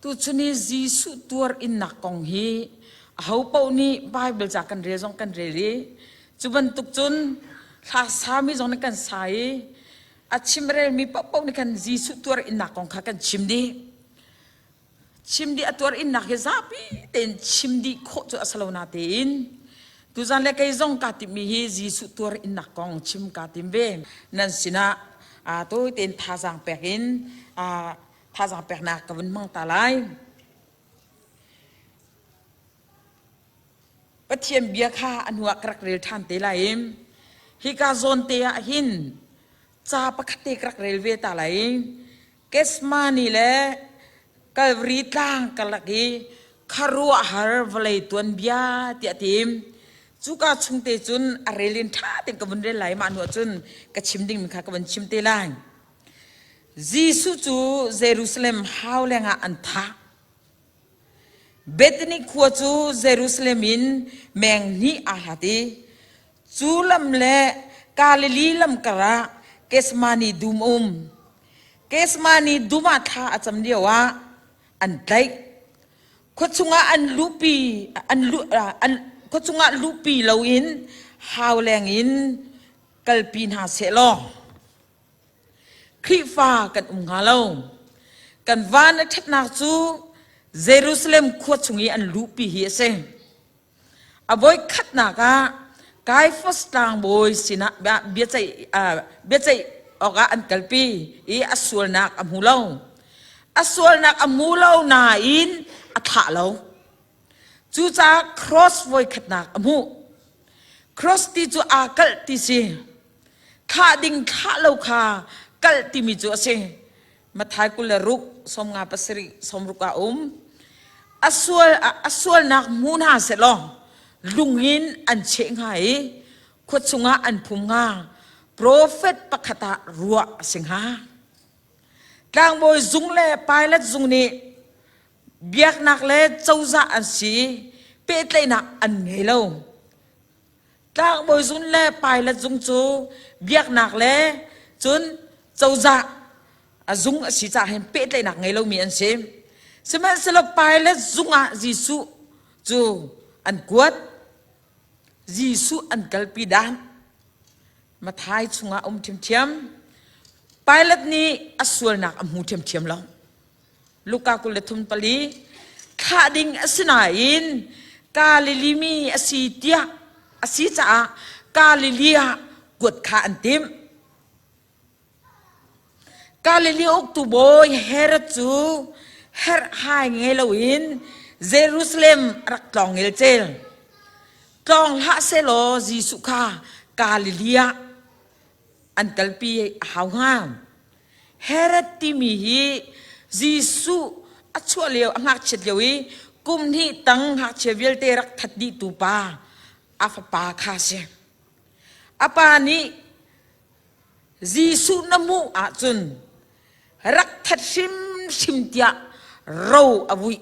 Tuchun i Jesuh tuar innak kong hi ahopaoh nih Bible ca kan rel zong kan rel i cu bantuk cun hla sami zong nih kan sa i a chim relmi paohpaoh nih khan Jesuh tuar innak kong kha kan chim dih. Chim dih a tuar innak hi zapi tein chim dih khawh cu a si lo natein tuzan le kei zong kaa timhmi hi Jesuh tuar innak kong chim kaa tim ve. Nan sinah tawi tein thazaang pek in thazaang peknak ka vun hmang ta lai. Pathian bia kha a hnuah ka rak rel ṭhan te lai i hika zawn te ah hin ca pakhat te ka rak rel ve ta lai i Gethsemane le Calvary tlang karlak i khuaruahhar vawlei tuanbia tiah tim. Cuka chung te cun a rel in ṭha tein ka vun rel lai mah hnuah cun ka chim dingmi kha ka vun chim te lai. Jesuh cu Jerusalem hau lengah an thah. Bethany khua cu Jerusalem in meng hnih aa hlat i cu lam le Galilee lam karah Gethsemane dum a um. Gethsemane dum ah thla a cam lioah an tlaih. Khua chungah an luhpi an luh an khua chungah luhpi loin hau leng in kalpi hna sehlaw Khrihfa kan um hnga lo. Kan van a ṭhatnak cu Jerusalem khua chung i an luhpi hi a si. A voi khatnak ah Caiaphas tlangbawi sinah biaceih biaceih awkah an kalpi i a sualnak a hmu lo. A sualnak a hmu lo nain a thlah lo. Cucaah cross voi khatnak a hmuh. Cross ti cu aa kalh ti si. Thlah ding thlah lo kha kalh timi cu a si. Matthai 26, 57, 60 ah um. A sual a sualnak hmu hna sehlaw lung in an cheh hnga i khua chungah an phum hnga. Profet pakhat ah ruah a si hnga. Tlangbawi zung le Pilate zung nih biaknak le cozah an si i pehtlaihnak an ngei lo. Tlangbawi zung le Pilate zung cu biaknak le cun cozah a zung a si caah hin pehtlaihnak ngei lomi an si. Sihmanhsehlaw Pilate zung ah Jesuh cu an kuat. Jesuh an kalpi dan. Matthai chungah um ṭhiamṭhiam. Pilate nih a sualnak a hmu ṭhiamṭhiam lo. Luka 23 thlah ding a si nain Galilee mi a si tiah a si caah Galilee ah kuat kha an timh. Galilee uktu bawi Herod cu herhhai ngei loin Jerusalem a rak tlawng ngelcel. Tlawng hlah sehlaw Jesuh kha Galilee ah an kalpi a hau hnga. Herod timi hi Jesuh a chuah lio a ngakchiat lio i kum hnih tang ngakchia vialte rak that dihtu pa a fapa kha a si. A pa nih Jesuh na hmuh ahcun rak that hrimhrim tiah ro a vuih.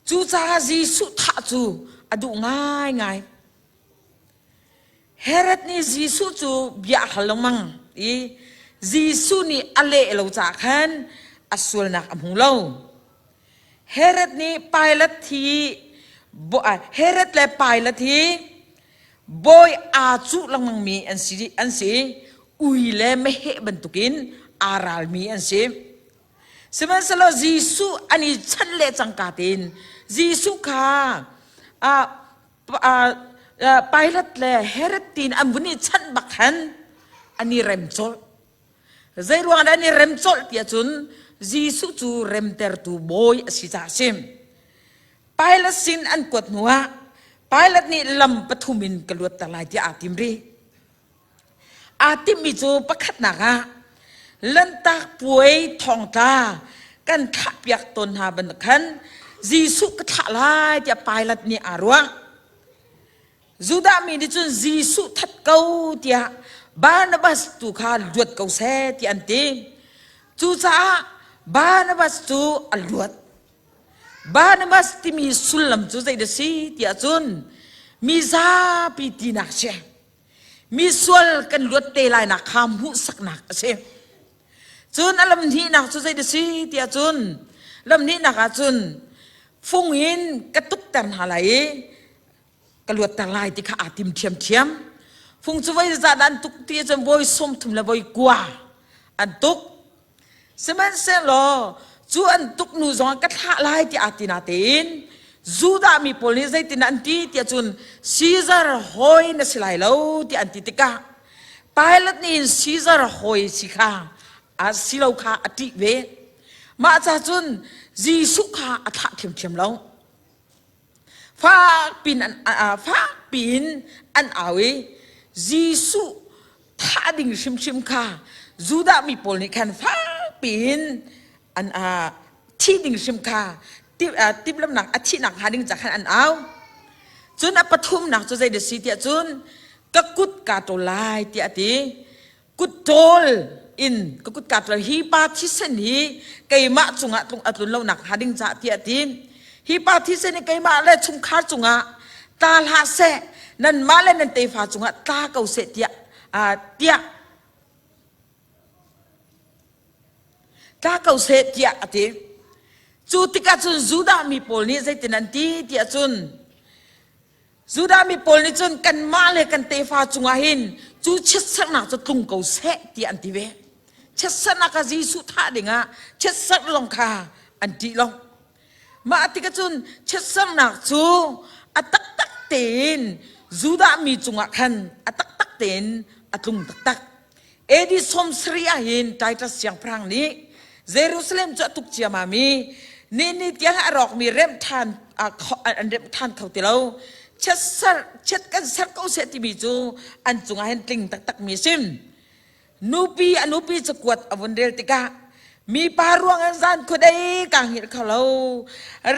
Cucaah Jesuh thah cu a duh ngaingai. Herod nih Jesuh cu bia a hal lengmang i Jesuh nih a leh lo caah khan a sualnak a hmu lo. Herod nih Pilat hi Herod le Pilat hi bawi aa cuh lengmangmi an si an si ui le meheh bantukin aa ralmi an si. Sihmanhsehlaw Jesuh an i chanh le cangka tein Jesuh kha Pilate le Herod tiin an vun i chanh bak khan an i rem colh. Zei ruang dah an i rem colh tiah cun Jesuh cu remtertu bawi a si caah a si. Pilate sin an kuat hnuah Pilate nih lam pathum in ka luatter lai tiah aa tim rih. Aa timhmi cu pakhatnak ah Lanhtak puai thongtla kan thlahpiak tawn hna bantuk khan Jesuh ka thlah lai tiah Pilate nih aa ruah. Judah mi nih cun Jesuh that ko tiah Barnabas tu kha luat ko seh tiah an ti. Cucaah Barnabas cu a luat. Barnabas timi sullam cu zeidah si tiah cun mi zapi tinak si. Mi sual kan luat te lainak kha hmuhsaknak a si. Cun a lam hnihnak cu zeidah si tiah cun Lamhnihnak ah cun fung in ka tukter hna lai i ka luatter lai ti kha aa tim ṭhiamṭhiam. Fung cu voi zeizah dah an tuk ti ahcun voi 30 le voi kua an tuk. Sihmanhsehlaw cu an tuk hnu zongah ka thlah lai ti aa ti natein Judah mi pawl nih zeitin an ti tiah cun Caesar hawi na si lai lo tiah an ti tikah Pilate nih hin Caesar hawi si kha a si lo kha a ṭih ve. Mah ca cun Jesuh kha a thlah ṭhiamṭhiam lo. Fakpi in an, fakpi in an au i Jesuh thah ding hrimhrim kha Judah mi pawl nih khan fakpi in an thi ding hrim kha timhlamnak a thihnak hnga ding ca khan an au. Cun a pathumnak cu zei dah si tiah cun ka kut kaa ṭawl lai tiah a ti. Kut ṭawl in ka kut kaa ṭawl hi pa thisen hi keimah cungah tlung a tlun lonak hnga ding caah tiah a ti. Hi pa thisen hi keimah le chungkhar cungah tla hlah seh, nanmah le nan tefa cungah tla ko seh tiah tiah tla ko seh tiah a ti. Cu tikah cun Judah mi pawl nih zeitin an ti tiah cun Judah mi pawl nih cun kanmah le kan tefa cungah hin cu chiatserhnak cu tlung ko seh tiah an ti ve. Chiatserhnak kha Jesuh thah dingah chiatserh lawng kha an ṭih lo. Mah tikah cun chiatserhnak cu a taktak tein Judah mi cungah khan a taktak tein a tlung taktak. AD 70 ah hin Titus siangpahrang nih Jerusalem cu a tuk ciammam i ni ni tiang a rawkmi remh ṭhan an remh ṭhan kho ti lo. Chiat chiat kan ser ko seh timi cu an cungah hin tling taktakmi a si. Nupi a nupi cakuat a vun rel tikah mipa ruang in zan khuadei kaa hngilh kho lo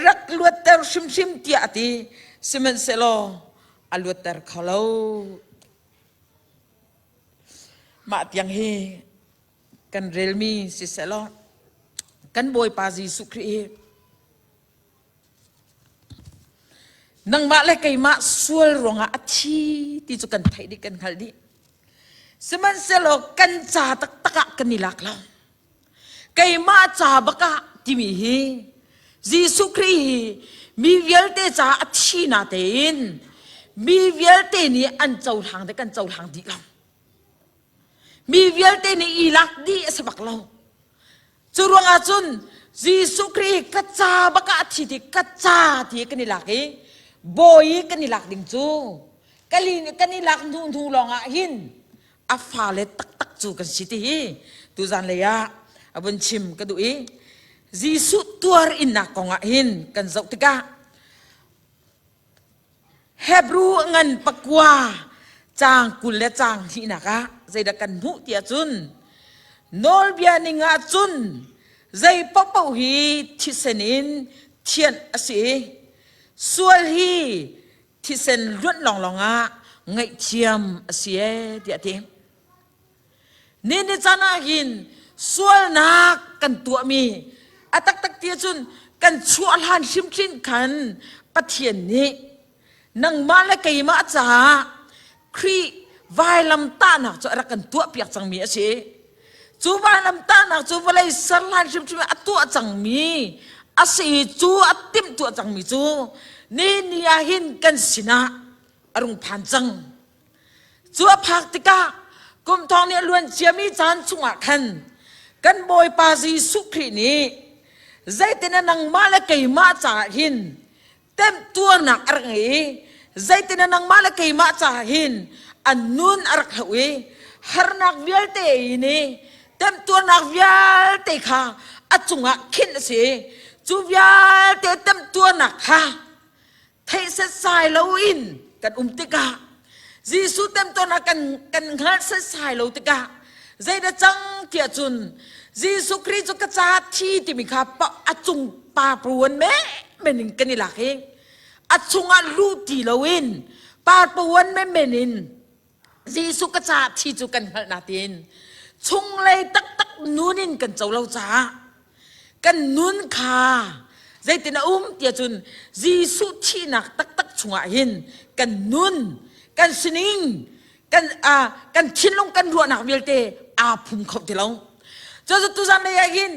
rak luatter hrimhrim tiah a ti. Sihmanhsehlaw a luatter kho lo. Mah tiang hi kan relmi sisehlaw kan Bawipa Jesuh Khrih hi nangmah le keimah sual ruangah a thi ti cu kan theih dih kan hngalh dih. Sihmanhsehlaw kan ca taktak ah kan i lak lo. Keimah ca bak ah timi hi Jesuh Khrih hi mi vialte caah a thi na tein mi vialte nih an cohlang te kan cohlang dih lo. Mi vialte nih i lak dih a si bak lo. Cu ruangah cun Jesuh Khrih ka ca bak ah a thi ti ka ca ti kan i lak i bawi kan i lak ding cu kan i lak hnu hnu lawng ah hin a fale taktak cu kan si ti hi tuzan lei ah a vun chim ka duh i Jesuh tuar innak kong ah hin kan zoh tikah Hebrew ngan pakua caang 20 le caang hnihnak ah zeidah kan hmuh ti ahcun nawlbia ning ah cun zei paohpaoh hi thisen in thianh a si i sual hi thisen luanh lawnglawng ah ngaihthiam a si ee tiah a ti. Ni ni caan ah hin sualnak kan tuahmi a taktak ti ahcun kan chuah hlan hrimhrim khan Pathian nih nangmah le keimah caah Khrih vailamtahnak cu a rak kan tuahpiak cangmi a si. Cu vailamtahnak cu vawlei ser hlan hrimhrim a tuah cangmi a si i cu a timhtuah cangmi cu ni ni ah hin kan sinah a rung phan cang. Cu a phak tikah kum thong nih a luan ciami caan chungah khan kan Bawipa Jesuh Khrih nih zeitin a nangmah le keimah caah hin temtuarnak a rak ngei i zeitin a nangmah le keimah caah hin an nun a rak hloh i harnak vialte in i temtuarnak vialte kha a cungah khinh a si i cu vialte temtuarnak kha theih setsai loin kan um tikah Jesuh temtuarnak kan kan hngalh setsai lo tikah zeidah cang tiah cun Jesuh Khrih cu ka ca thi timi kha a cung pa puan menmen in kan i lak i a chungah luh ti loin parpawan menmen in Jesuh ka ca thi cu kan hngalh natin chunglei taktak nun in kan co lo caah kan nun kha zeitin a um tiah cun Jesuh thihnak taktak chungah hin kan nun kan sining kan uh, kan thinlung kan ruahnak vialte aa phum kho ti lo. Cucu tuzan lei ah hin.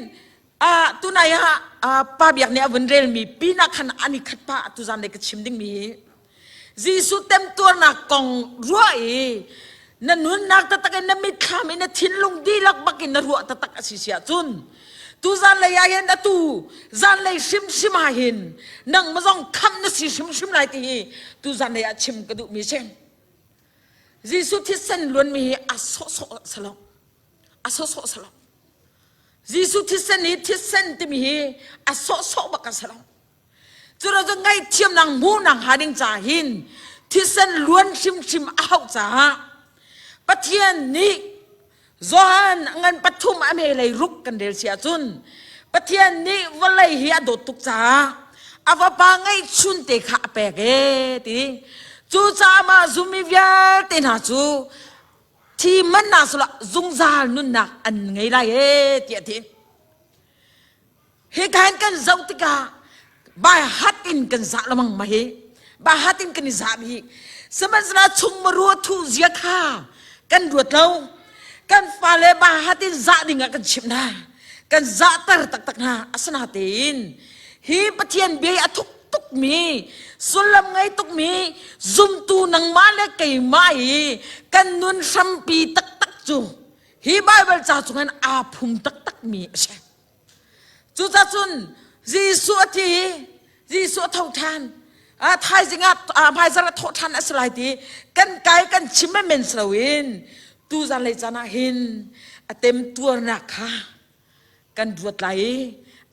Ah tunai ah pa biak nih a vun relmi pinah khan an i khat pah tuzan lei ka chim dingmi hi Jesuh temtuarnak kong ruah i na nunnak taktak in na mitthlam in na thinlung dihlak bak in na ruah taktak a si si ahcun tuzan lei ah hin atu zanlei hrimhrim ah hin nangmah zong khamh na si hrimhrim lai ti hi tuzan lei ah chim ka duhmi si. Jesuh thisen luanmi hi a sawhsawh salo a sawhsawh salo Jesuh thisen hi thisen timi hi a sawhsawh bak a si lo. Cu cu ngaihthiamnak hmuhnak hnga ding ca hin thisen luan hrimhrim a hauh caah Pathian nih Johan ngan pathum a me lei ruk kan rel si ahcun Pathian nih vawlei hi a dawt tuk caah a vapa ngeihchun te kha a pek ee ti. Cucaah mah zummi vialte hna cu thi man na sula zungzal nunnak an ngei lai ee tiah a ti. Hi kain kan zoh tikah bai hat in kan zah lamang ma hi bai hat in kan i zah hi sihmanhsehlaw chung maru thu zia kha kan ruat lo kan fale bai hat in zah ding ah kan chimh hna kan zahter taktak hna asinatein hi Pathian bia a thuk tukmi sullam ngei tukmi zumtu nangmah le keimah i kan nun hrampi taktak cu hi Baibal ca chungin aa phum taktakmi a si. Cucacun Jesuh a thi Jesuh a tho ṭhan a thaizing ah hmaizarh a thawh ṭhan a si lai ti kan kai kan chim men si loin tuzan lei caan ah hin a temtuarnak kha kan ruat lai i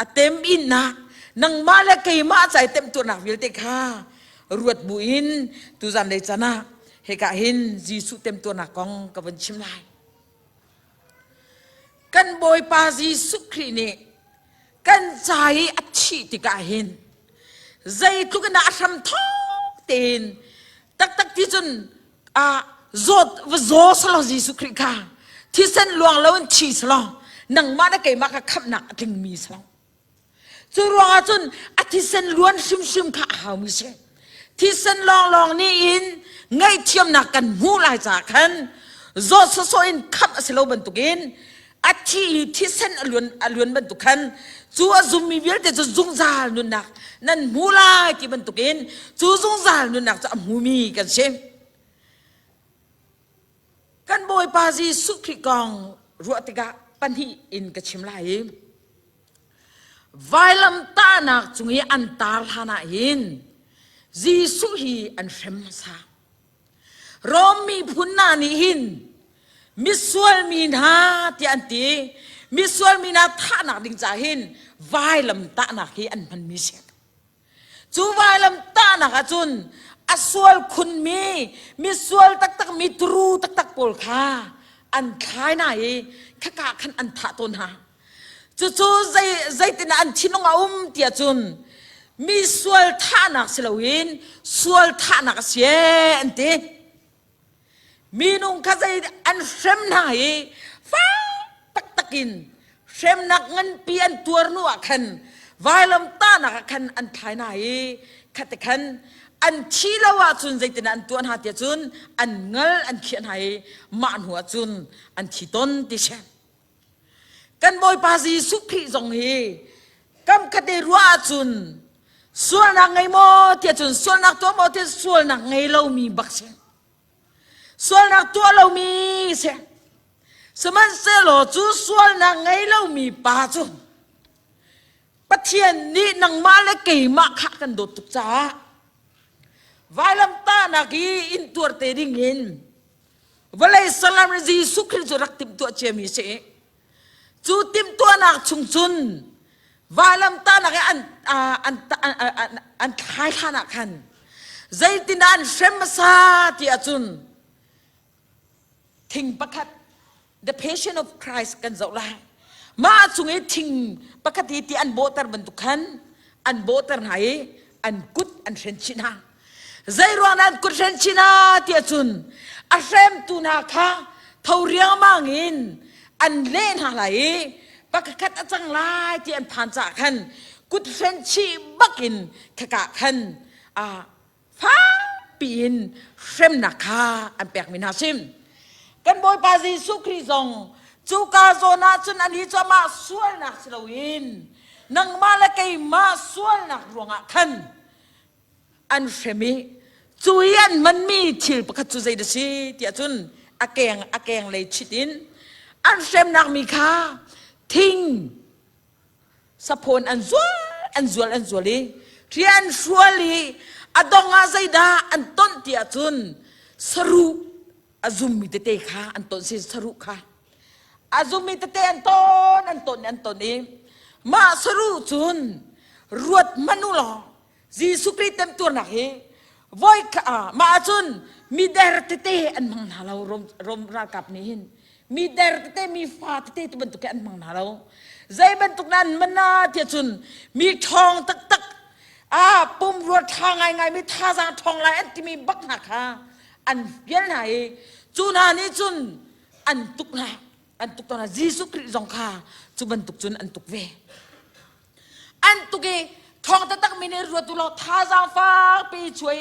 a tem innak nangmah le keimah ca i temtuarnak vialte kha ruat buin tuzan lei caan ah hika hin Jesuh temtuarnak kong ka vun chim lai. Kan Bawipa Jesuh Khrih nih kan ca i a thih tikah hin zeitluk in a hram thawk tein taktak ti cun a zawt va zaw selaw Jesuh Khrih kha thisen luang loin thi selaw nangmah le keimah kha khamhnak a tlingmi selaw Cu ruangah cun a thisen luan hrimhrim kha a haumi si. Thisen lawnglawng nih in ngaihthiamnak kan hmuh lai caah khan zawt sawsawh in khamh a si lo bantukin a thi i thisen a luan, a luan bantuk khan cu a zummi vialte cu zungzal nunnak nan hmu lai ti bantukin cu zungzal nunnak cu a hmumi kan si. Kan Bawipa Jesuh Khrih kong ruah tikah pahnih in ka chim lai i Vailamtahnak cung i an tar hlan ah hin Jesuh hi an hrem hmasa. Rom miphun hna nih hin misual mi hna tiah an ti. Misual mi hna thahnak ding caah hin vailamtahnak hi an hmanmi si. Cu vailam tahnak ahcun a sual khunmi, misual taktak mi turu taktak pawl kha an thlai hna i khaka khan an thah tawn hna. Cucu zei zeitin an thinlung a um tiah cun mi sual thahnak si loin sual thahnak a si an ti. Minung kha zei an hrem hna i fak taktak in hremnak nganpi an tuar hnu ah khan vailam tahnak ah khan an thlai hna i khate khan an thi lo ahcun zeitin an tuah hna tiah cun an ngal an khiah hna i mah hnu ah cun an thi ton ti si. Kan Bawipa Jesuh Khrih zong hi kam khate ruah ahcun sualnak ngei maw tiah cun sualnak tuah maw tiah sualnak ngei lomi bak si. Sualnak tuah lomi si. Sihmanhsehlaw cu sualnak ngei lomi pa cu Pathian nih nangmah le keimah kha kan dawt tuk caah vailamtahnak i intuar te ding in Vawlei salam Jesuh Khrih cu rak timhtuah ciami a si. Cu timhtuahnak chung cun vailamtahnak i an, an, an, an thlai hlan ah khan zeitindah an hrem hmasa ti ahcun thing pakhat the passion of Christ kan zoh lai. Mah chung i thing pakhat hi ti an bawhter bantuk khan an bawhter hna i an kut an hren chih hna. Zei ruang an kut hren chih hna ti ahcun a hremtu hna kha tho riangmang in an leh hna lai i pakhat a cang lai ti an phan caah khan kut hren chih bakin khaka khan fakpi in hremnak kha an pekmi hna sim. Kan Bawipa Jesuh Khrih zong Cuka zawn ah cun ani cu amah sualnak si loin nangmah le keimah sualnak ruangah khan an hrem i cu i an hmanmi thil pakhat cu zei dah si tiah cun a keng a keng lei chit in an hremnak mi kha thing saphawn an zual an zual an zual i ri an hrual i a dong ah zeidah an tonh tiah cun saruh a zummi tete kha an tonh si saruh kha a zummi tete an ton an ton an ton i mah saruh cun ruat hmanh u law Jesuh Khrih temtuarnak hi voi mah ahcun mi der tete an hmang hna lo Rom, Rom ralkap nih hin mi der tete mi fa tete tu bantuk an hmang hna lo zei bantuk nan mana tiah cun mi ṭhawng taktak a pumrua ṭha ngaingai mi thazaang ṭhawng lai an timi bak hna kha an fial hna i cu hna nih cun an tuk hna an tuk tawn hna Jesuh Khrih zong kha cu bantuk cun an tuk ve An tuk i thawng taktak mi nih ruat u law thazaang fakpi chuai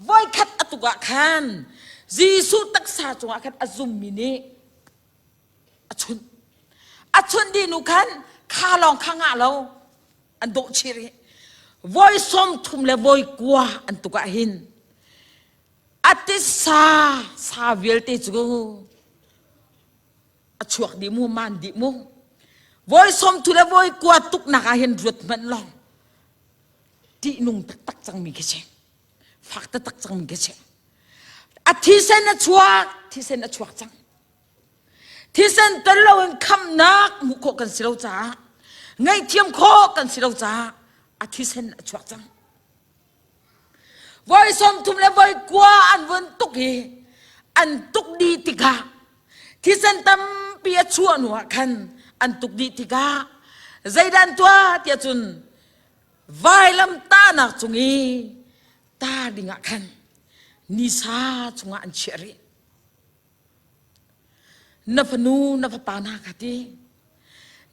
voikhat a tuk ah khan Jesuh taksa cungah khan a zummi nih a chunh. A chunh dih nu khan kha lawng kha ngah lo an dawh chih rih. Voi sawm thum le voi kua an tuk ah hin a tisa sa vialte cu a chuak dih mu man dih mu voi som thu le voi kua tuknak ah hin ruat hmanh long ṭihnung taktak cangmi khi si fak taktak cangmi khi si a thisen a chuak thisen a chuak cang thisen tel loin khamnak hmuh khawh kan si lo caah ngaihthiam khawh kan si lo caah a thisen a chuak cang Voi 30 le voi kua an vun tuk i an tuk dih tikah thisen tampi a chuah hnu ah khan an tuk dih tikah zeidah an tuah tiah cun vailam tahnak cung i ta dingah khan nisa chungah an chiah rih. Na fanu na fapa hna kha ti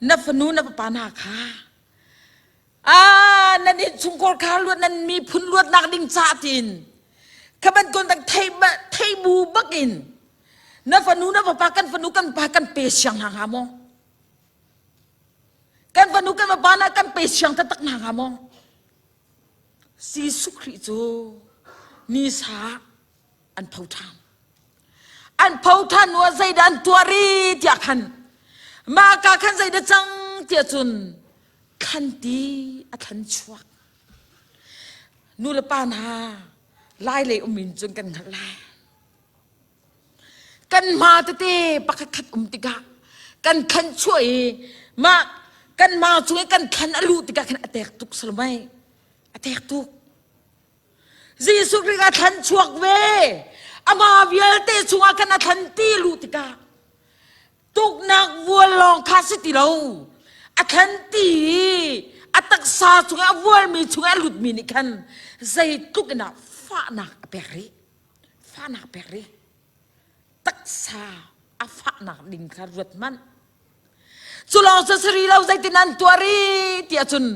na fanu na fapa hna kha Ah, nan innchungkhar kha luat nan miphun luatnak ding ca tiin kha ban kon dang thei thei bu bakin na fanu na fapa kan fanu kan pa kan pe siang hna hnga maw kan fanu kan fapa na kan pe siang taktak hna hnga maw Jesuh Khrih cu nisa an pho ṭhan an pho ṭhan hnu ah zeidah an tuah ri tiah khan mah ka khan zeidah cang tiah cun thlanti a thlan chuak nu le pa hna lai lei um in cun kan hngalh lai kan hma tete pakhat khat um tikah kan thlan chuah i mah kan hma chung i kan thlan a luh tikah khan a tek tuk salmai a tek tuk Jesuh Khrih a thlan chuak ve. Amah vialte chungah khan a thlan ti lu tikah tuknak vual lawng kha si ti lo. A thlan ti i a taksa chungah a vualmi chungah a lutmi nih khan zeitluk in ah fahnak a pek rih. Fahnak a pek rih. Taksa a fahnak ding kha ruat hmanh. Cu lawng cu si rih lo zeitin an tuah rih tiah cun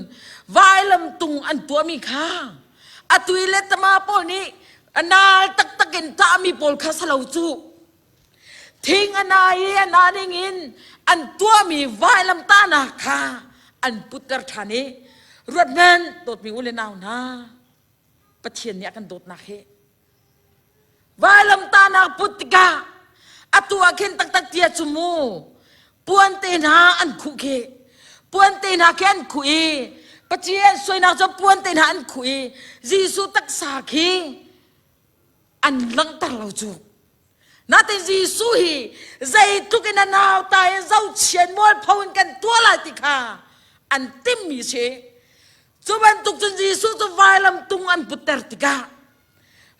vailam tung an tuahmi kha a tui le tama pawl nih a nal taktak in tahmi pawl kha salo cu thing a na i a na ning in an tuahmi vailam tahnak kha an putter ṭhan i ruat hmanh dawtmi u le nau hna Pathian nih a kan dawtnak hi Vailamtahnak put tikah atu ah khin taktak tia cu mu puan te hna an khuh khi puan te hna khi an khuh i Pathian suainak cu puan te hna an khuh i Jesuh taksa khi an langhter lo cu Natin Jesuh hi zeitluk in a nauta in zohchian mualpho in kan tuah lai ti kha an timmi si. Cu bantuk cun Jesuh cu vailam tung an putter tikah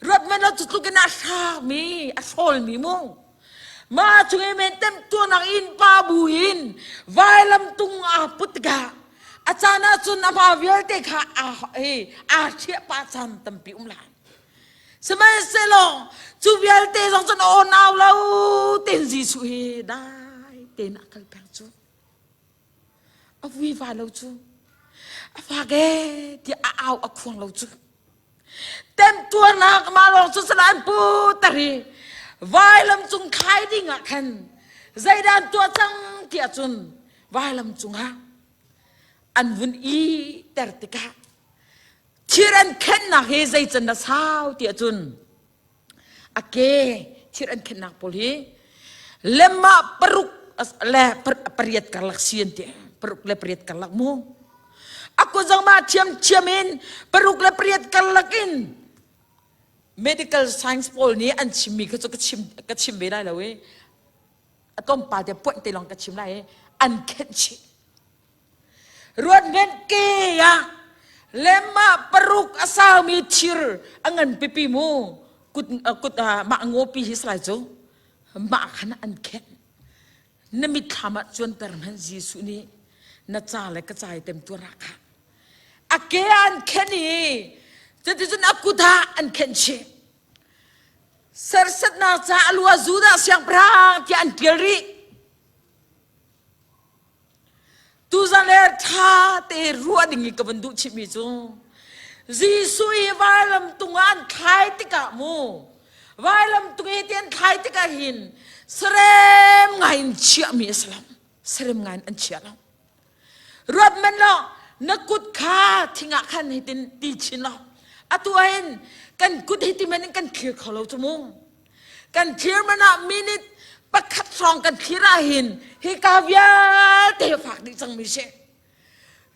ruat hmanh lo cu tluk in a hrakmi a hrawlmi mu mah chung i men temtuarnak innpa bu in vailam tung aa put tikah a caan ah cun a hma vialte kha aa aa hriah pah caan tampi um lai sihmanhsehlaw cu vialte zong cun aw nau lo tein Jesuh hi dai tein a kal peng cu a vuiva lo cu a fak ee tiah a au a khuang lo cu temtuarnak mah lawng cu salah an pu tari vailam cung thlai ding ah khan. Zeidah an tuah cang tiah cun vailam cungah an vun i ter tikah thir an khennak hi zei can dah sau tiah cun a ke thir an khennak pawl hi lemah paruk le pariat karlak si an ti paruk le pariat karlak mu a kut zong mah thiamthiam in paruk le pariat karlak in medical science pawl nih an chimmi kha cu ka chim ka chim ve lai lo i a tlawmpal te point te lawng ka chim lai i an khenh chih ruat ngen ke ah lemah paruk a saumi thir a ngan pipi mu kut kut mah ngopi hi salai cu mah khan an khenh na mitthlam ah cuanter hmanh Jesuh nih na ca le ka ca i temtuar ah kha a ke ah an khen i cuticun a kut ah an khenh chih sersetnak ca a lu ah Judah siangpahrang tiah an ṭial rih Tuzan le ṭha te ruah ding i ka van duh chihmi cu Jesuh i vailam tung ah an thlai tikah mu vailam tung i ti an thlai tikah hin sarem ngai in chiahmi a si lo sarem ngai in an chia lo ruat men law na kut kha thing ah khan hitin ti chin law atu ah hin kan kut hi ti men in kan thlir kho lo cu mu Kan thlir man ah minute pakhat hrawng kan thlir ah hin hika vialte fak dih cangmi si.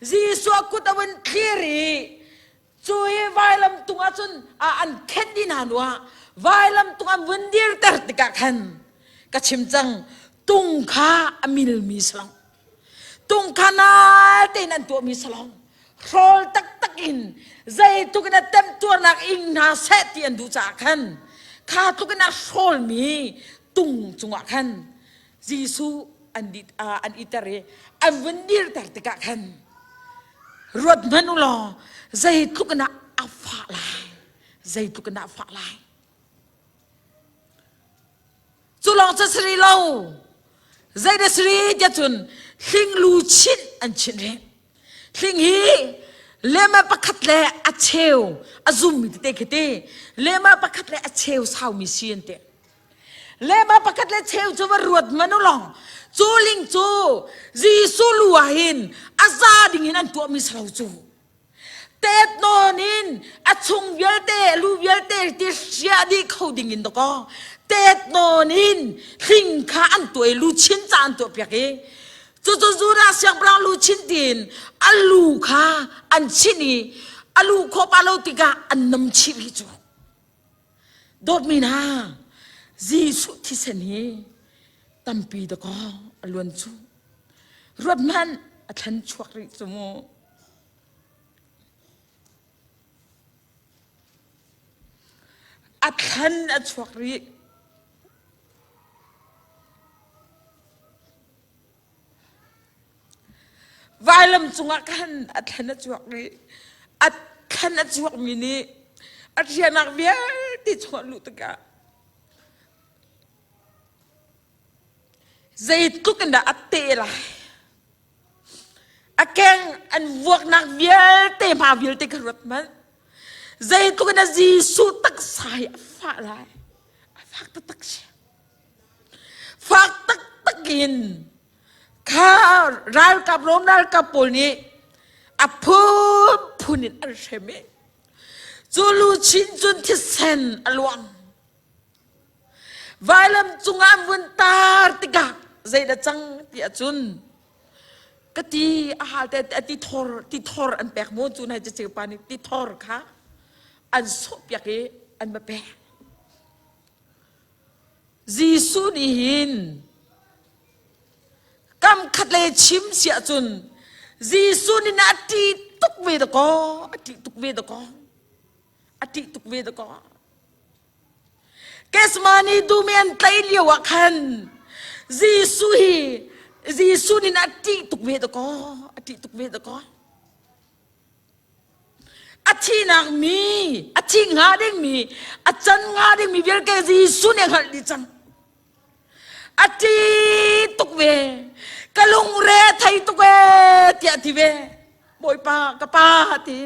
Jesuh kut a vun thlir i cu hi vailam tung ah cun an khenh dih hna hnu ah vailam tung an vun dirter tikah khan ka chim cang tung kha a milmi salong tung kha nal tein an tuahmi salong hrawl taktak in zeitluk in a temtuarnak ing hna seh ti an duh caah khan kha tluk in a hrawlmi tung cungah khan Jesuh an dit an iter i an vun dirter tikah khan ruat hmanh u law zeitluk in a fah lai zeitluk in a fah lai Cu lawng cu si rih lo. Zei dah si rih tiah cun hlinglu chinh an chinh rih. Hling hi lema pakhat le a cheu a zummi tete khi ti. Lema pakhat le a cheu saumi si an ti. Lema pakhat le cheu cu va ruat hmanh u lawng. Cu ling cu Jesuh lu ah hin a za ding in an tuahmi si lo cu. Tet nawn in a chung vialte lu vialte ti hria dih kho ding in dakaw tet nawn in hling kha an tuah i luchin ca an tuah piak i cucu Judah siangpahrang luchin tiin a lu kha an chinh i a lu khawh pa lo tikah an nam chih rih cu dawtmi hna Jesuh thisen hi tampi dakaw a luan cu ruat hmanh a thlan chuak rih cu mu A thlan a chuak rih. Vailam cungah khan a thlan a chuak rih. A thlan a chuakmi nih a rianak vialte chungah luh tikah zeitluk in dah a teh lai. A keng an vuaknak vialte hma vialte ka ruat manh. Zeitluk in a Jesuh taksa hi a fah lai. A fak taktak si. Fak taktak in kha ralkap Rom ralkap pawl nih a phunphun in an hrem i cu luchin cun thisen a luang. Vailam cungah an vun tar tikah zeidah cang ti ahcun ka ti a hal te ti thor ti thor an pek mu cu nai ceceu pa nih ti thor kha an sawh piak i an va pek Jesuh nih hin kam khat le chim si ahcun Jesuh nih a ṭih tuk ve dakaw a ṭih tuk ve dakaw a ṭih tuk ve dakaw Kesmani dum i an tlaih lio ah khan Jesuh hi Jesuh nih a ṭih tuk ve dakaw a ṭih tuk ve dakaw a thihnak mi a thi hnga dingmi a can hnga dingmi vialte Jesuh nih a hngalh dih cang a ṭih tuk ve ka lungre a thei tuk ee tiah a ti ve Bawipa ka pa ti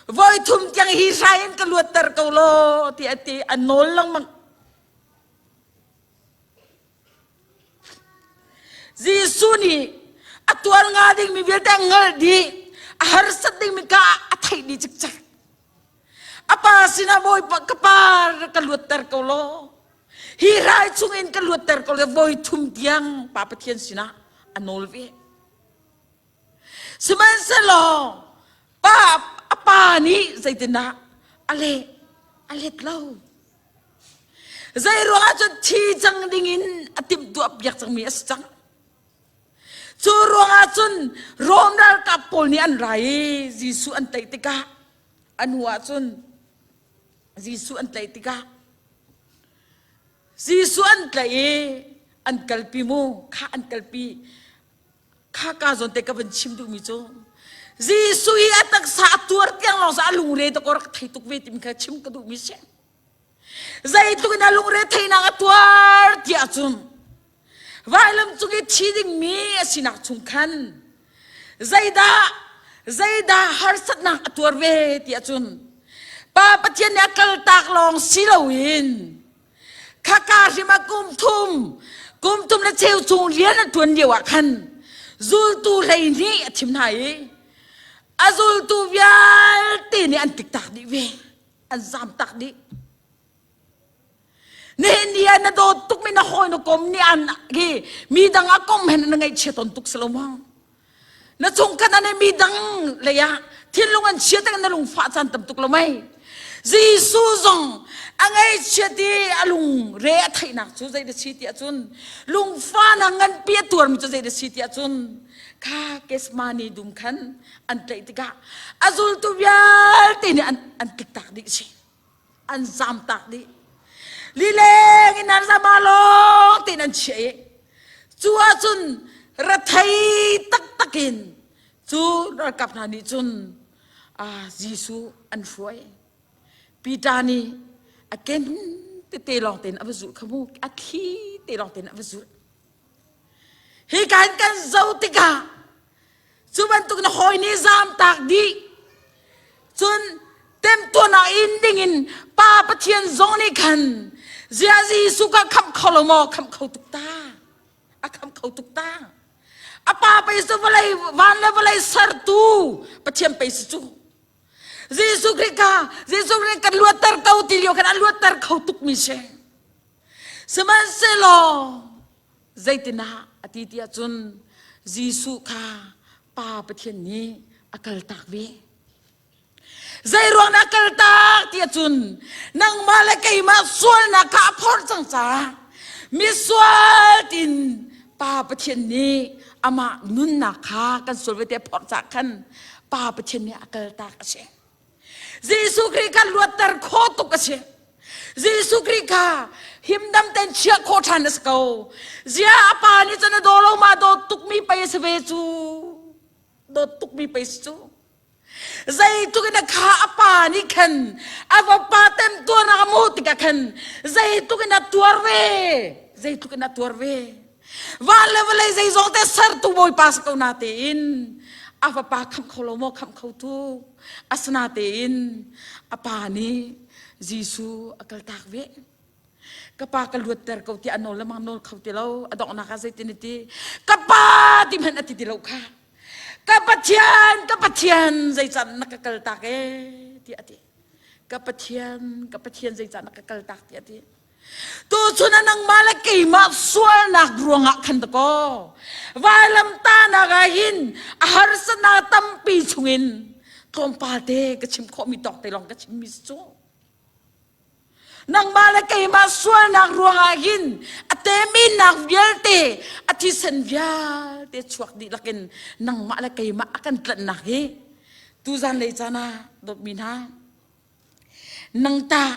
Voi thum tiang hi hrai in ka luatter ko law ti a ti a nawl lengmang. Jesuh nih a tuar nga dingmi vialte a hngalh dih, a harsat dingmi ka a theih dih cikcek. A pa sinah Bawipa ka pa ka luatter ko law, hi rai chungin ka luatter ko law voi thum tiang Pa Pathian sinah a nawl ve. Sihmanhsehlaw pa a pa nih zeitindah a leh a let lo. Zei ruangah cun thi cang dingin a timhtuah piak cangmi a si cang. Cu ruangah cun Rom ralkap pawl nih an ra i Jesuh an tlaih tikah a hnu ah cun Jesuh an tlaih tikah Jesuh an tlaih i an kalpi mu kha an kalpi kha ka zawn te ka van chim duhmi cu Jesuh i a taksa a tuar tiang lawng sa a lungre te ko rak thei tuk ve timi kha chim ka duhmi si. Zeitluk in a lungre theihnak a tuar tiah cun vailam cung i thi dingmi a sinak chung khan zeidah zeidah harsatnak a tuar ve tiah cun Pa Pathian nih a kaltak lawng si loin Khaka hrim ah kum thum, kum thum le cheu chung rian a ṭuan lio ah khan zultu 12 a thim hna i a zultu vialte nih an tiktak dih ve, an zamtak dih. Nihin ni ah na dawt tukmi na hawi na kom nih an hi mi dang a kom hen na ngaihchia ton tuk si lo maw? Na chungkhat an mi dang lei ah thinlung an chia tak na lungfah caan tam tuk lo mei. Jesuh zong a ngaihchiat i a lung re a theihnak cu zei da si ti ahcun lungfahnak nganpi a tuarmi cu zei da si ti ahcun kha Gethsemane dum khan an tlaih tikah a zultu vialte nih an an tliktak dih si. An zamtak dih. Lileng in an zama lawng tein an chiah i cu ahcun rethei taktak in cu ralkap hna nih cun ah Jesuh an hruai. Peter nih a ken tete lawng tein a va zulh kha mu a thli te lawng tein a va zulh. Hi kan kan zoh tikah cu bantuk na hawi nih zamtak dih cun temtuarnak in dingin Pa Pathian zong nih khan zia Jesuh ka khamh kho lo maw khamh kho tuk ta a khamh kho tuk ta a pa pei cu vawlei van le vawlei sertu Pathian pei si cu Jesuh Khrih ka Jesuh Khrih kan luatter ko ti lio khan a luatter kho tuk mi si sihmanhsehlaw Zeitinah a ti tiah cun Jesuh kha Pa Pathian nih a kaltak ve. Zeiruang dah kaltak tiah cun nangmah le keimah sualnak kha a phorh cang caah misual tin Pa Pathian nih amah nunnak kha kan sual ve te a phorh caah khan Pa Pathian nih a kaltak a si. Jesuh Khrih kha luatter khawh tuk a si. Jesuh Khrih kha himdam tein chiah khawh ṭhan a si ko. Ziah a pa nih cun a daw lo ma dawt tukmi pei a si ve cu. Dawt tukmi pei si cu. Zeitluk in a kha a pa nih khan a vapa temtuarnak a hmuh tikah khan zeitluk in a tuar ve. Zeitluk in a tuar ve. Van le vawlei zeizong te sertu Bawipa si ko na tein a fapa khamh kho lo maw khamh kho tu asina tein a pa nih Jesuh a kaltak ve ka pa ka luatter ko ti a nawl lemang nawl kho ti lo a donghnak ah zeitin ti ka pa ti hmanh a ti ti lo kha ka Pathian ka Pathian zeicah na ka kaltak e ti a ti ka Pathian ka Pathian zeicah na ka kaltak ti a ti Tuchun ah nangmah le keimah sualnak ruangah khan dakaw vailamtahnak ah hin a harsatnak tampi chungin tlawmpal te ka chim khawhmi tawk te lawng ka chimmi si cu. Nangmah le keimah sualnak ruangah hin a teminnak vialte a thisen vialte chuak dihlak in nangmah le keimah a kan tlanhnak hi tuzan lei caan ah dawtmi hna Nang tah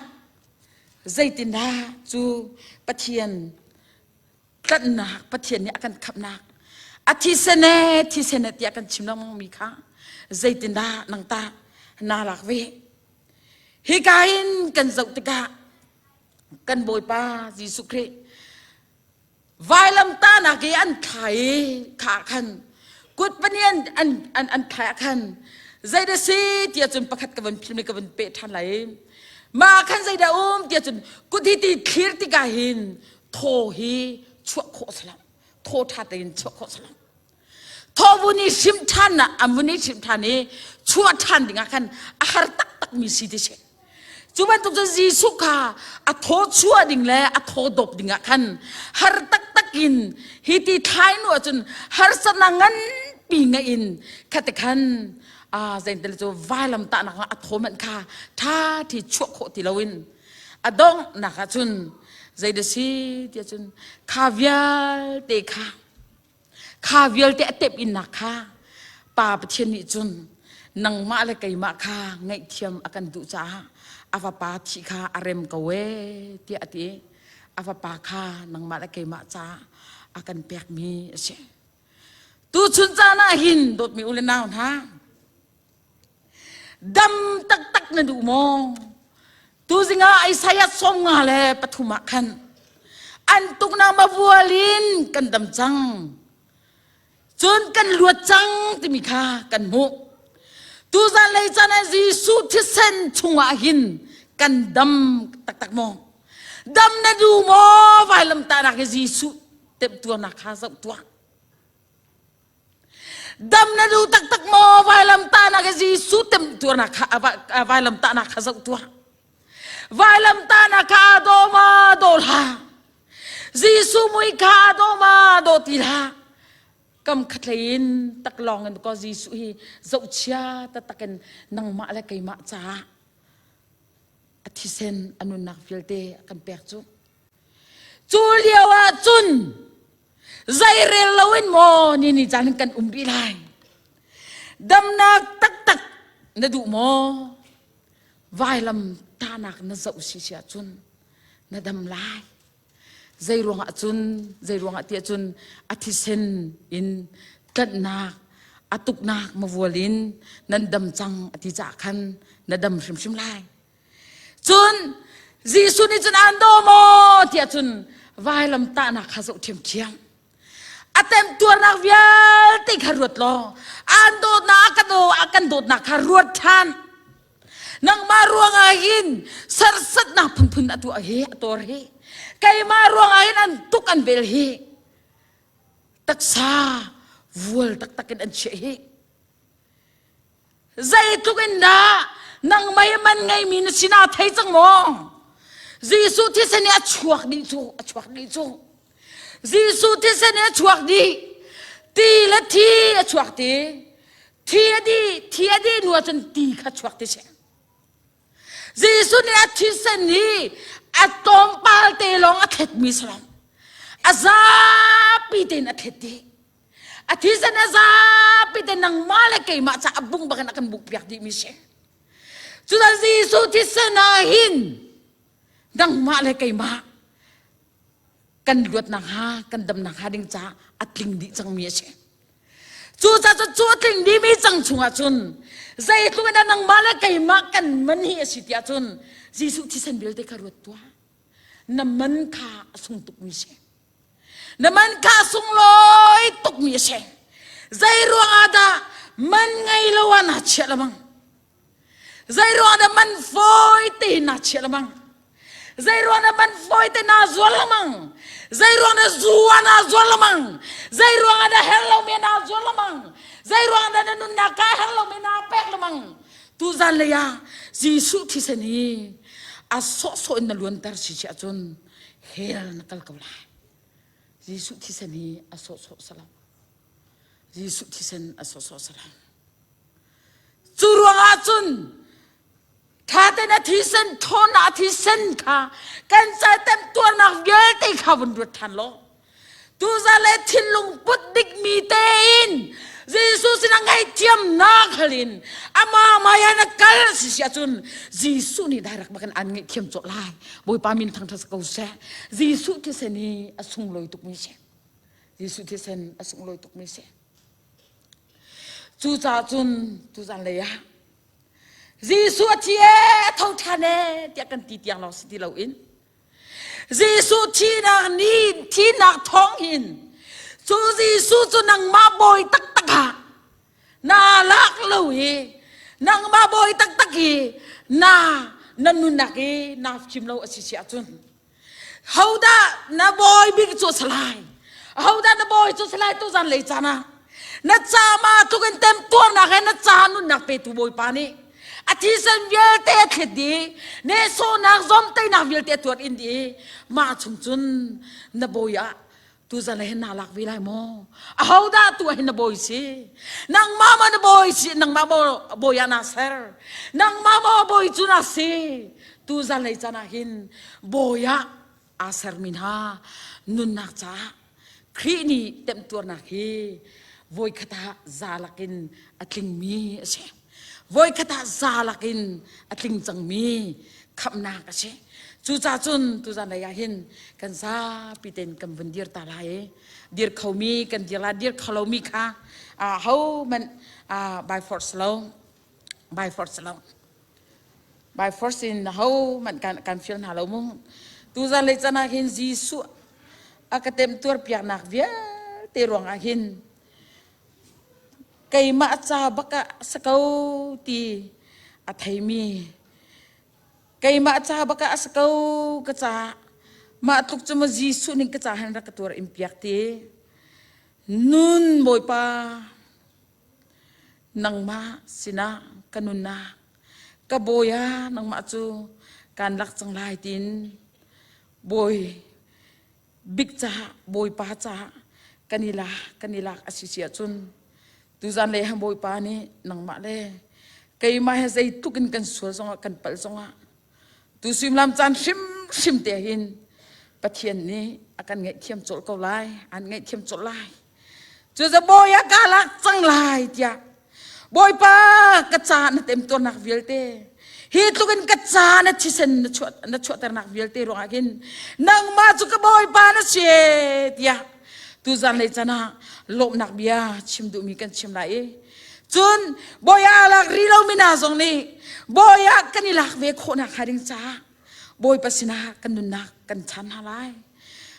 zeitindah cu Pathian tlanhnak Pathian nih a kan khamhnak a thisen e thisen e tiah kan chim lengmang mi kha zeitindah nang tah naa lak ve hika in kan zoh tikah kan Bawipa Jesuh Khrih Vailamtahnak i an thlai i kha khan kut pahnih an, an, an, an thlai ah khan zeidah si tiah cun pakhat ka van philm i ka van peh ṭhan lai i mah khan zeidah um tiah cun kut hi ti thlir tikah hin thaw hi chuah khawh a si lo. Thaw ṭha tein chuah khawh si lo. Thaw vun i hrim ṭhan ah an vun i hrim ṭhan i chuah ṭhan dingah khan a har taktakmi si ti si. Cu bantuk cun Jesuh kha a thaw chuah ding le a thaw dawp dingah khan har taktak in hi ti thlai nu ahcun harsatnak nganpi ngeih in khate khan a zeitel cu vailam tahnak ah a thaw manh kha ṭha thi chuah khawh ti loin a donghnak ahcun zeidah si tiah cun kha vialte kha Kha vialte a tep innak kha Pa Pathian nih cun nangmah le keimah kha ngaihthiam a kan duh caah a fapa thih kha a rem ko ee tiah a ti. A fapa kha nangmah le keimah caah a kan pekmi a si. Tuchun caan ah hin dawtmi u le nau hna, dam taktak na duh maw? Tuzing ah Isaiah 53 ah khan an tuknak mavual in kan dam cang. Cun kan luat cang timi kha kan hmuh. Tuzan lei caan ah Jesuh thisen chungah hin kan dam taktak maw? Dam na duh maw? Vailamtahnak hi Jesuh temtuarnak kha zoh tuah. Dam na duh taktak maw? Vailamtahnak i Jesuh temtuarnak kha vailamtahnak kha zoh tuah. Vailamtahnak kha aa daw ma daw hlah. Jesuh mui kha aa daw ma daw ti hlah. Kam khatlei in taklawng in ko Jesuh hi zohchia taktak in nangmah le keimah caah a thisen a nunnak vialte a kan pek cu. Cu lio ah cun Zeirel loin maw ni ni caan kan um rih lai? Damnak taktak na duh maw? Vailam tahnak na zoh si si ahcun na dam lai. Zei ruangah cun, zei ruangah tiah cun a thisen in tlanhnak, a tuknak mavual in nan dam cang a ti caah khan na dam hrimhrim lai. Cun Jesuh nih cun an daw maw tiah cun vailam tahnak kha zoh ṭhiamṭhiam. A temtuarnak vialte kha ruat law an dawtnak a kan a kan dawtnak kha ruat ṭhan. Nangmah ruangah hin serhsatnak phunphun a tuah hi a tuar hi. Keimah ruangah hin an tuk an vel hi. Taksa vual taktak in an chiah hi. Zeitluk in dah nangmah i man ngeimi na sinah thei cang maw? Jesuh thisen i a chuak dih cu, a chuak dih cu. Jesuh thisen i a chuak dih. Ti le thi a chuak ti. Thi a dih, thi a dih hnu ahcun ti kha chuak ti si. Jesuh nih a thisen hi a tlawmpal te lawng a thletmi si lo. A zapi tein a thlet dih. A thisen a zapi te nangmah le keimah ca a bung bakin a kan buk piak dihmi si. Cutan Jesuh thisen ah hin nangmah le keimah kan luatnak hnga kan damnak hnga ding caah a tling dih cangmi a si. Cucaah cu cu a tling dihmi cang chungah cun zeitluk in nangmah le keimah kan man hi a si tiah cun Jesuh thisen vialte kha ruat tuah. Na man kha a sung tukmi si. Na man kha sunglawi tukmi a si. Zei ruangah dah man ngei lo ah naa chiah lamang? Zei ruangah dah man fawi tein naa chiah lamang? Zei ruangah dah man fawi te naa zuar lamang? Zei ruangah dah zu ah naa zuar lamang? Zei ruangah dah her lomi ah naa zuar lamang? Zei ruangah dah na nunnak ka her lomi naa pek lamang? Tuzan lei ah Jesuh thisen hi a sawhsawh in na luanter si si ahcun hell na kal ko lai. Jesuh thisen hi a sawhsawh si lo. Jesuh thisen a sawhsawh si lo. Cu ruangah cun ṭha tein a thisen ṭhawnnak a thisen kha kan ca temtuarnak vialte kha vun ruat ṭhan law Tuzan le thinlung put dikmi tein Jesuh sinah ngaihthiamnak hal in amah maya na kal si si ahcun Jesuh nih direct bakin an ngaihthiam cawh lai. Bawipa min thangṭhat ko seh. Jesuh thisen hi a sunglawi tukmi si. Jesuh thisen a sunglawi tukmi si. Cucaah cun tuzan lei ah Jesuh a thi ee a tho ṭhan ee tiah kan ti tiang lawng si ti loin Jesuh thihnak ni thihnak thawng hin cu Jesuh cu nangmah bawi taktak ah naa lak lo i nangmah bawi taktak i na na nunnak i naa fim lo a si si ahcun hodah na bawi bik cu a si lai? Ahodah na bawi cu salai tu zan lei caan ah na ca ma tluk in tem tuarnak he na ca nunnak petu bawipa nih a thisen vialte a thlet dih nehsawhnak zomteinak vialte a tuar in dih mah chung cun na bawi ah tuzan hin naa lak ve lai maw ahodah tu ah hin na bawi si nangmah maw na bawi si nangmah maw bawi ah naa ser nangmah maw bawi cu na si tuzan lei caan ah hin bawi ah aa sermi hna nunnak caah Khrih nih temtuarnak hi voikhat ah za lakin a tlingmi a si. Voikhat ah za lakin a tling cangmi khamhnak a si. Cucaah cun tuzan lei ah hin kan zapi tein kan vun dir ta lai i dir khomi kan dir lai dir kho lomi kha hohmanh by force lo by force lo by force in hohmanh kan kan fial hna lo mu tuzan lei can ah hin Jesuh a ka temtuar piaknak vialte ruangah hin keimah ca bak ah sa ko ti a theimi keimah ca bak ah a si ko ka ca mah tluk cu ma Jesuh ning ka ca han rak ka tuar in piak ti nun Bawipa nangmah sinah ka nunnak ka bawi ah nangmah cu kan lak cang lai tin bawi bik caah bawipa caah kan i lak kan i lak a si si ahcun tuzan le han bawipa nih nangmah le keimah he zeitluk in kan sual zongah kan palh zongah tu suimilam caan hrimhrim te hin Pathian nih a kan ngaihthiam colh ko lai an ngaihthiam colh lai cu bawi ah ka lak cang lai tiah Bawipa ka ca na temtuarnak vialte hi tluk in ka ca na thisen na chuah na chuahternak vialte ruangah khin nangmah cu ka Bawipa na si tiah tuzan lei can ah lawmhnak bia chim duhmi kan chim lai i cun bawi ah lak ri lomi hna zong nih bawi ah kan i lak ve khawhnak hnga ding caah Bawipa sinah kan nunnak kan chan hna lai.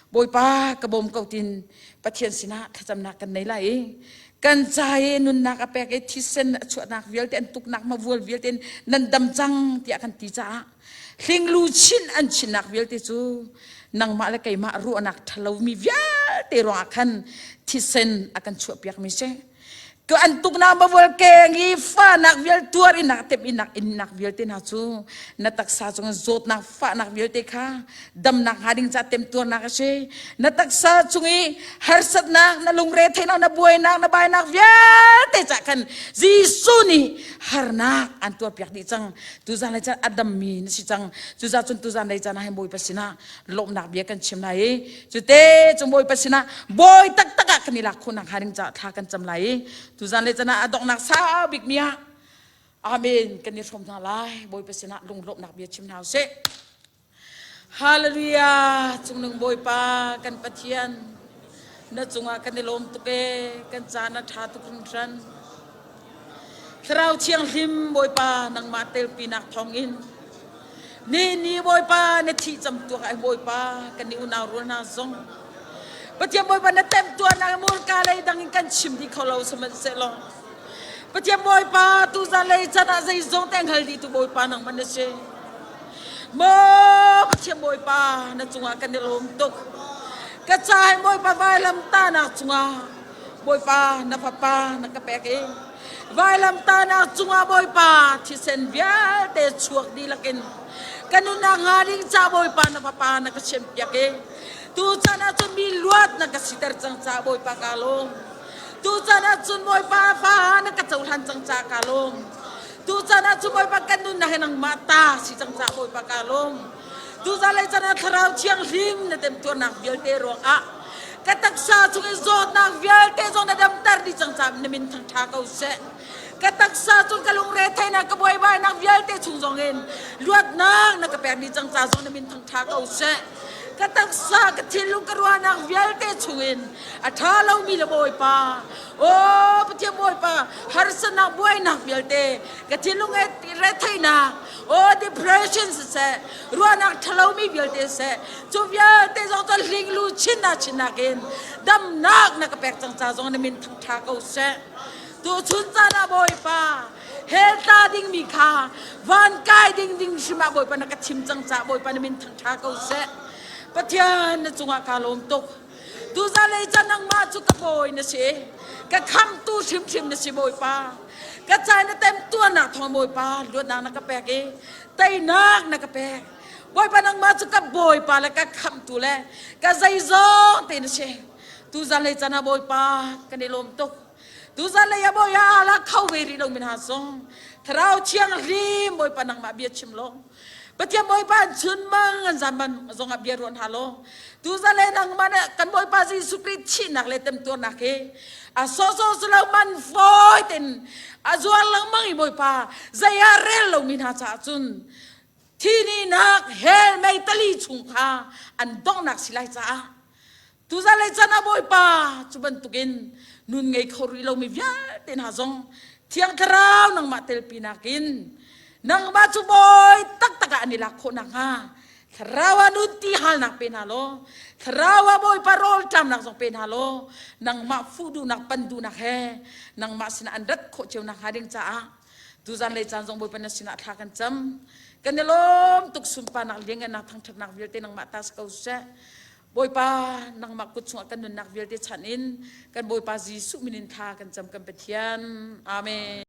Bawipa ka bawm ko tin Pathian sinah thlacamnak kan nei lai i kan ca i nunnak a pek i thisen a chuahnak vialte an tuknak mavual vialte nan dam cang tiah kan ti caah hlinglu chin an chinnak vialte cu nangmah le keimah ruahnak ṭhalomi vialte ruangah khan thisen a kan chuahpiakmi si. Tu an tuknak bavual keng i fahnak vial tuar in nak tem in nak innak vialte hna cu na taksa cung zawtnak fahnak vialte kha damnak hnga ding ca temtuarnak a si na taksa cung i harsatnak na lungre theihnak na buainak na bainak vialte ca khan Jesuh nih harnak an tuarpiak dih cang tuzan lei caan a dammi na si cang cuza cun tuzan lei caan ah hin Bawipa sinah lawmhnak bia kan chim lai i cute cu Bawipa sinah bawi taktak ah kan i lak khawhnak hnga ding caah thla kan cam lai i tuzan le chan ah a donghnak sau bik mi ah Amen kan i hrawm hna lai Bawipa sinah lunglawmhnak bia chim hna usih Hallelujah cungnung Bawipa kan Pathian na cungah kan i lawm tuk e kan caan a ṭha tuk hringhran Thlarau Thianghlim Bawipa nangmah telpinak thawngin ni ni Bawipa na thih camtuak ai Bawipa kan i unau rual hna zong Pathian Bawipa na temtuarnak murka lei dang in kan chim dih kho lo sihmanhsehlaw Pathian Bawipa tuzan lei chan ah zeizong te hngal dih tu Bawipa nangmah na si Maw Pathian Bawipa na cungah kan i lawm tuk ka ca hi Bawipa vailam tahnak cungah Bawipa na fapa na ka pek i vailamtahnak cungah Bawipa thisen vialte chuak dihlak in ka nunnak hnga ding ca Bawipa na fapa na ka chimpiak i tuchan ah cun mi luat na ka siter cang ca Bawipa ka lawm tuchan ah cun Bawipa fa na ka cohlan cang ca ka lawm tuchan ah cun Bawipa kan nunnak hi nangmah ta si cang ca Bawipa ka lawm tuzan lei can ah thlarau thianghlim na temtuarnak vialte ruangah ka taksa chung i zawtnak vialte zong na damter dih cang caah na min thangṭha ko seh ka taksa chung ka lungre theihnak ka buaibainak vialte chung zong in luatnak na ka pek dih cang ca zong na min thangṭha ko seh ka taksa ka thinlung ka ruahnak vialte chungin a ṭha lomi le Bawipa aw Pathian Bawipa harsatnak buainak vialte ka thinlung retheihnak aw depression siseh ruahnak ṭhalomi vialte seh cu vialte zong cu hlinglu chin na chinnak in damnak na ka pek cang ca zong na min thangṭha ko seh tu chun caan ah Bawipa hell tla dingmi kha van kai ding ding hrim ah Bawipa na ka thim cang ca Bawipa na min thangṭha ko seh Pathian na cungah kaa lawm tuk. Tuzan lei ca nangmah cu ka bawi na si. Ka khamtu hrimhrim na si Bawipa. Ka ca na temtuarnak thawng Bawipa luatnak na ka pek i teinak na ka pek. Bawipa nangmah cu ka Bawipa le ka khamtu le ka zeizong te na si. Tuzan lei can ah Bawipa kan i lawm tuk. Tuzan lei ah Bawi ah la kho ve rih lo min ha sung. Thlarau Thianghlim Bawipa nangmah bia chim law. Pathian Bawipa an chun mang an zan man zong ah bia ruan ha law. Tuzan lei nangmah nih kan Bawipa Jesuh Khrih thihnak le temtuarnak hi a sawsawh si lo man fawi ten a zuar lengmang i Bawipa zei ah rel lomi hna caah cun thininak hell mei tali chung kha an donghnak si lai caah tuzan lei can ah Bawipa cu bantukin nun ngei kho rih lomi vialte hna zong Thiang Thlarau nangmah telpi nakin nangmah cu bawi taktak ah an i lak khawh nakhnga Thlarau ah nun ti halnak pe hna law Thlarau ah Bawipa rawl ṭamnak zong pe hna law nangmah fuh duhnak pan duhnak he nangmah sinah an rat khawh cio nakhnga ding caah tuzan lei caan zong Bawipa na sinah thla kan cam kan i lawm tuk sunparnak lianngannak thangṭhatnak vialte nangmah ta si ko seh Bawipa nangmah kut chungah kan nunnak vialte chanh in kan Bawipa Jesuh min in thla kan cam kan Pathian. Amen.